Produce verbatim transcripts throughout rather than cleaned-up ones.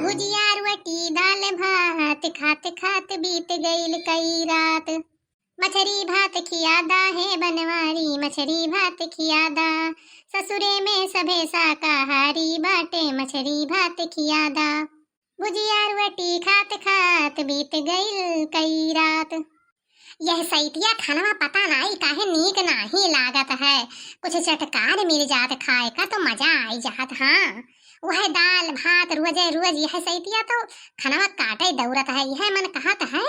भुजिया रोटी दाल भात खात खात बीत गइल कई रात। मछरी भात खिया दा हे बनवारी, मछरी भात खिया दा। ससुरे में सभे शाकाहारी बाटे, मछरी भात खिया दा। भुजिया रोटी खात खात बीत गइल कई रात। यह सैतिया खनवा पता नाई काहे नीक नाहीं लागत है। कुछ चटकार मिल जात खाए का तो मजा आई जात। हाँ, वह दाल भात रोजे रोज यह सैतिया तो खनवा काटे दौरत है। यह मन कहत है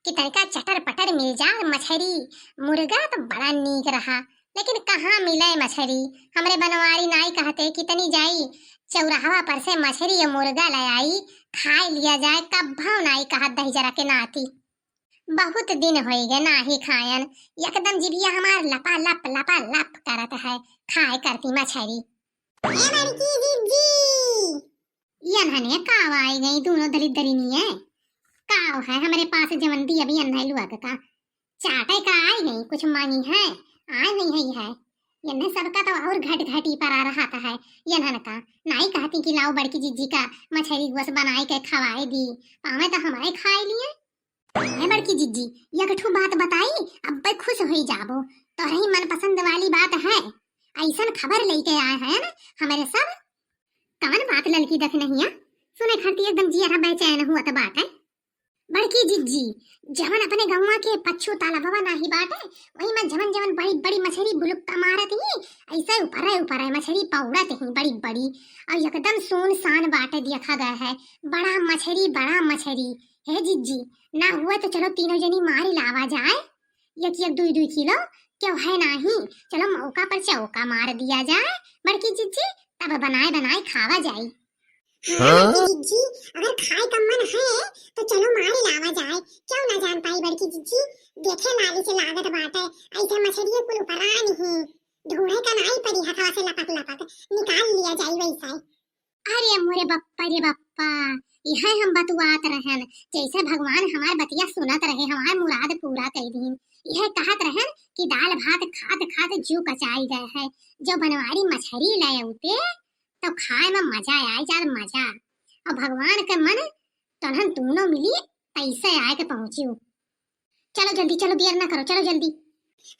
कि तनिका चटर पटर मिल जात मछरी मुर्गा तो बड़ा नीक रहा, लेकिन कहाँ मिले मछरी। हमरे बनवारी नाई कहते कि तनी जाई चौराहवा पर से मछरी या मुर्गा ले आई, खाए लिया जाए। कब्भौ नाई कहत दहिजरा के नाती। बहुत दिन होइगे नाही खायन, एकदम जिभिया हमार लपा लप लपा लप करत है, खाए करती मछरी। ए बड़की जिज्जी, यन्हने काव आई गई दोनों दलिद्दरिनिये? काव है हमरे पास जवन दिया भी अन्है लुआ का चाटे का आई गई, कुछ मांगी है, आई गई है यह। यन्है सबका तो और घट घटी परा रहत है। यन्हन का नाई कहती कि लाओ बड़की जिज्जी का मछरी गोस बनाए के खवाए दी, पावे तो हमारे खाए लिए। ए बड़की जिज्जी, एक ठो बात बताई, अब्बे खुश होई जाबो। तोहरे ही मनपसंद वाली बात है। ऐसन खबर लेके आए हैं ना हमरे सब। कवन बात ललकी दखिनहिया? सुने खातिर एकदम जियरा बेचैन हुआ त बाटे। बड़की जिज्जी, जवन अपने गौवा के पच्छू तालाबवा नाही बाटे, वही में जवन जवन बड़ी बड़ी मछरी बुलुक्का मारत ही, ऐसे ऊपर है ऊपर है मछरी पौड़त ही बड़ी बड़ी, और एकदम सुनसान बाटे देखा गया है। बड़ा मछरी, बड़ा मछरी। हे जिज्जी, ना हुआ तो चलो तीनों जनी मारी लावा जाए, एक एक दुई दुई किलो, क्यों है नाही? चलो मौका पर चौका मार दिया जाए बड़की जिज्जी, तब बनाए बनाए खावा जाई। हाँ, हाँ? बड़की जिज्जी, अगर खाए का मन है तो चलो मारी लावा जाए, क्यों ना जान पाई बड़की जिज्जी, देखे लाली से लागत बाटे, ऐसे मछरिये कुल उपरान ही, ढूंढे का नाई पड़ी हथवा से लपक लपक, निकाल लिया जाई वैसे। अरे मोरे बप्पा रे बप्पा, यह हम बतुआत रहन, जैसे भगवान हमार बतिया सुनत रहे, हमार मुराद पूरा कर दीन। यह कहत रहन कि दाल भात खात खात जीव कचाई गए है, जो बनवारी मछरी ले आउते तो खाए में मजा आए जात मजा। और भगवान के मन तोहन दोनों मिली तैसे आए के पहुँची। चलो जल्दी, चलो देर ना करो, चलो जल्दी।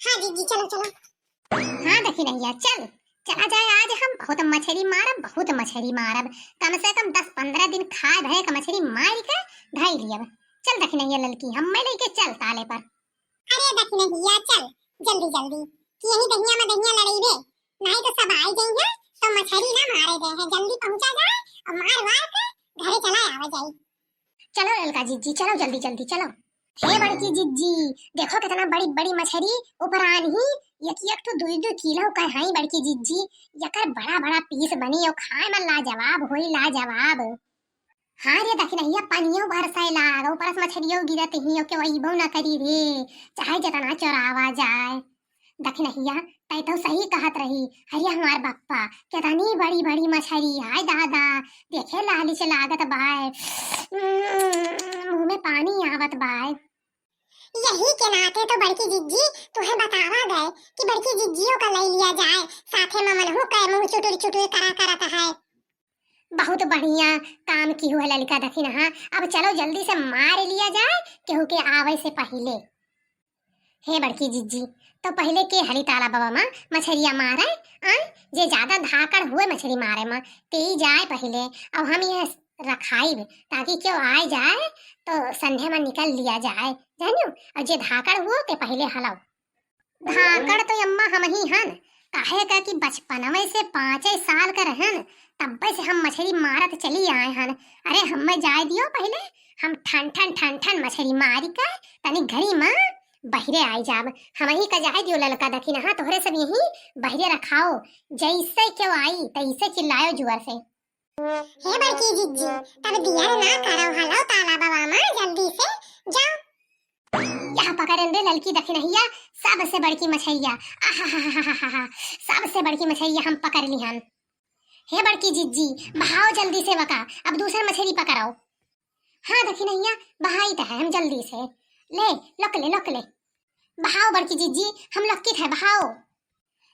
हाँ जिज्जी, चलो चलो। हाँ दखिनहिया, चल चला जाए, आज हम बहुत मछरी मारब, बहुत मछरी मारब, कम से कम दस पन्द्रह दिन खाए भरे के मछरी मार के धई लियब। चल दखिनहिया ललकी, हम मैं लेके चल ताले पर। अरे दखिनहिया, चल जल्दी जल्दी, कि यही दहिया में दहिया लड़ाई रे, नहीं तो सब आई जाई है तो मछरी ना मारे दे है, जल्दी पहुँचा जाए और मार वार के घरे चला आवा जाए। चलो ललका जिज्जी, चलो जल्दी जल्दी चलो। हे बड़की जिज्जी, देखो कितना बड़ी बड़ी मछरी उपरान ही, एक एक ठो दुई दुई किलो का है बड़की जिज्जी। यकर बड़ा बड़ा पीस बनी और खाए में लाजवाब होई, लाजवाब। हाँ रे दखिनहिया, पनियो बरसाए लाग, ऊपर से मछरियो गिरत ही, ओके वही ना करी रे, चाहे जितना चोरावा जाए। दखिनहिया, तै तो सही कहत रही। अरे हमार बप्पा, कितनी बड़ी बड़ी मछरी, हाय दादा, देखे लाली से लागत बाय, उम्म, मुंह में पानी आवत बाय। यही के नाते तो बड़की जिज्जी तुहे बतावा गए कि बड़की जिज्जियों का ले लिया जाए, साथे में मनहू के मुंह चुटुर चुटुर करा करत है। बहुत बढ़िया काम किहू है ललका दखिनहा। अब चलो जल्दी से मार लिया जाए केहू के आवे से पहिले। हे बड़की जिज्जी, तो पहिले के हली तालाबवा मा मछरिया मारे, आ? जे ज्यादा धाकड़ हुए मछरी मारे मा, तेई जाए पहिले। अब हम यह रखाइब ताकि क्यों आए जाए तो संध्या मा निकल लिया जाए, जानियो? और जे धाकड़ हुओ ते पहिले हलाओ। धाकड़ तो अम्मा हम ही हन, काहे का कि बचपनवे से पाँचे साल का रहन, तब्बे से हम मछरी मारत चली आए हन। अरे हमें जाए दियो पहिले, हम ठन ठन ठन ठन मछरी मारी के तनी घड़ी मा बहिरे आई जाब। हम ही का जाए दियो ललका दखिनहा, तोहरे सब यही बहिरे रखाओ, जैसे क्यों आई तैसे चिल्लायो जुअर से। हे बड़की जिज्जी, तब दियर ना करो, हलो तालाबवा मा जल्दी से जाओ। यह पकड़न रे ललकी दखिनहिया, सबसे बड़की मछैया, आहाहाहाहा, सबसे बड़की मछैया हम पकड़ लिहन। हे बड़की जिज्जी, बहाओ जल्दी से वका, अब दूसर मछरी पकड़ाओ। हाँ दखिनहिया, बहाई त है हम जल्दी से। ले, लक ले, लक ले। बहाओ बड़की जिज्जी, हम लक्की थे, बहाओ।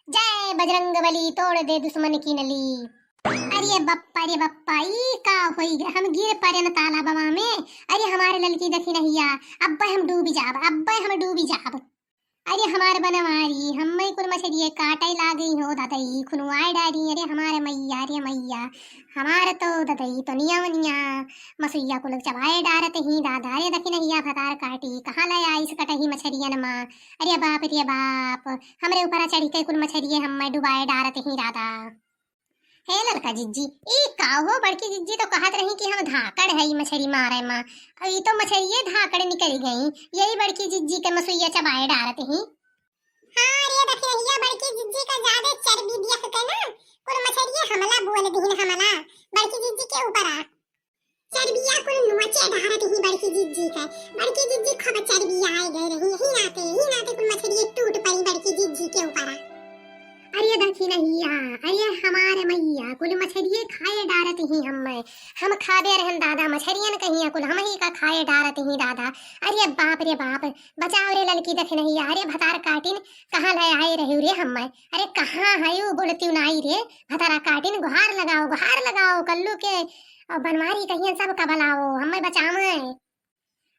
जय बजरंग बली, तोड़ दे दुश्मन की नली। अरे बप्पा रे बप्पा, ई का होई गे? हम गिर परेन तालाबवा में। अरे हमार ललकी दखिनहिया, अब्बे हम डूबी जाब, अब्बे हम डूबी जाब। अरे हमार बनवारी, हम्मे कुल मछरिये काटे लागी हो ददई, खुनवाए डारी। अरे हमार मइया, अरे मइया, हमार तो ददई तो निया वनिया मसुइया कुल चबाए डारत ही दादा। अरे दखिनहिया भतार काटी, कहाँ ले आइस कटही मछरियन मा? अरे बाप रे बाप, हमरे ऊपरा चढ़ी के कुल मछरिये हम्मे डुबाए डारत ही दादा। हे ललका जिज्जी, ई का हो? बड़की जिज्जी तो कहत रही कि हम धाकड़ है ई मछरी मारे मा, अउ ई तो मछरिये धाकड़ निकल गई। यही बड़की जिज्जी के मसुइया चबाए डारत ही। हाँ रे दखिनहिया, बड़की जिज्जी का ज्यादा चर्बी देख के ना कुल मछरिये हमला बोल दिहिन, हमला बड़की जिज्जी के ऊपरा। चर्बिया कुल नोचे डारत ही बड़की जिज्जी के। बड़की जिज्जी खूब चर्बियाए गए रही, यही नाते, यही नाते कुल मछरिये टूट पड़ी बड़की जिज्जी के ऊपरा। अरे दखिनहिया, अरे हमार मइया, कुल मछरिये खाए डारत ही हम्मे। हम खाबे रहन दादा, मछरियन कहिया कुल हमही का खाए डारत ही दादा। अरे बाप रे बाप, बचाव रे ललकी दखिनहिया, अरे भतार काटिन, कहाँ ले आए रहू रे हम्मे? अरे कहाँ है उ बुढ़तिउ नाई रे? भतारा काटिन, गुहार लगाओ, गुहार लगाओ, कल्लू के अउ बनवारी कहियन सब का बलाओ, हम्मे बचावे।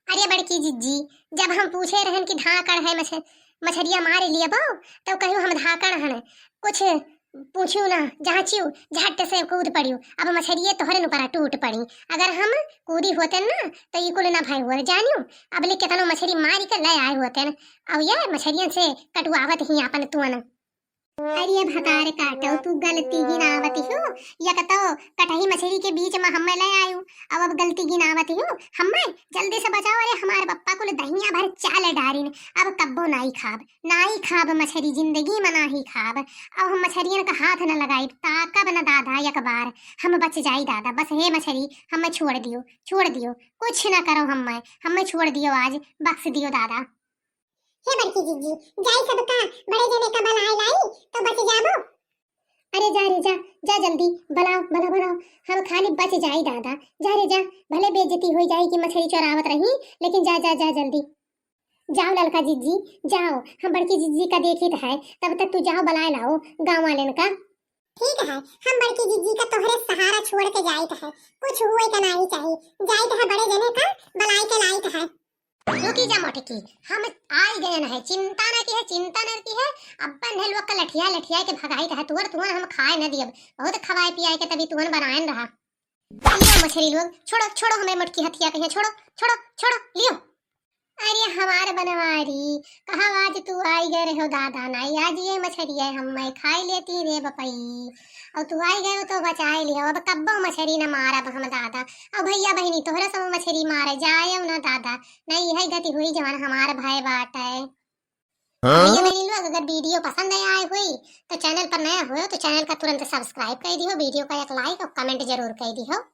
अरे बड़की जिज्जी, जब हम पूछे रहन कि धाकड़ है मछ-, मछरिया मार लियबो, तब कहू हम धाकड़ हन। कुछ पूछू ना, जाँचू, झट से कूद पड़ियो। अब मछरिये तोहरे ऊपरा टूट पड़ी। अगर हम कूदी होतेन ना, तो ई कुल ना भय होत जानियो। अबले केतनो मछरी मारी के ले आए होतेन। अब ये मछरियन से कटवावत ही आपन तुअन। अरे भतार काटो, तू गलती गिनावत हो। एक तो कटही मछरी के बीच मा हम्मे ले आयु, अब, अब गलती गिनावत हो। हम्मे जल्दी से बचाओ, अरे हमार बप्पा कुल दहिया भर चाल डारिन, अब कब्बो नाई खाब, नाई खाब मछरी, जिंदगी मा नाई खाब। अब हम मछरियन का हाथ न लगाइब, ताकब न दादा एक बार, हम बच जाई दादा। बस हे मछरी, हम्मे छोड़ दियो, छोड़ दियो, कुछ न करो हम्मे, हम्मे छोड़ दियो आज, बख्श दियो दादा। हे बड़की जिज्जी, जाई सबका बड़े जने का बलाए लाई, तो बच जाबो। अरे जा रे जा, जा जल्दी, बलाओ, बलाओ, बलाओ, हम खाली बच जाई दादा। जा रे जा, भले बेइज्जती होई जाई कि मछरी चोरावत रही, लेकिन जा, जा, जा जल्दी। जाओ ललका जिज्जी, जाओ, हम बड़की जिज्जी का देखित है, तब तक तू जाओ बलाए लाओ गाँव वालेन का। ठीक है, हम बड़की जिज्जी का तोहरे सहारा छोड़ के जाइत है, कुछ हुए का नाई चाही, जाइत है बड़े जने का बलाए के लाइत है। रुकी जा मोटकी, हम आई गयन है, चिंता न किहे, चिंता न किहे। अब्बन है लोग का लठिया लठिया के भगाइत है, तुअन तुअन हम खाए न दियब, बहुत खवाए पियाए के तभी तुअन बनायन रहा। लियो मछरी लोग, छोड़ो, छोड़ो हमें मोटकी हथिया कहिया, छोड़ो, छोड़ो, छोड़ो, लियो। अरे हमार बनवारी, कहाँ आज तू आई गए रहो दादा नाई, आज ये मछरिया हम्मे खाई लेती रे बपई। अउ तू आई गए हो तो बचाए लियो, अब कब्बो मछरी न मारब हम दादा। अउ भइया बहिनी तोहरा सब मछरी मारे जाए ना दादा, नाई यही गति हुई जवन हमार भय बाटे। हाँ? भइया बहिनी लोग अगर video पसंद आए हुई तो channel पर नया हुए तो channel का तुरंत subscribe कर दियो, video का एक like और comment जरूर कर दियो।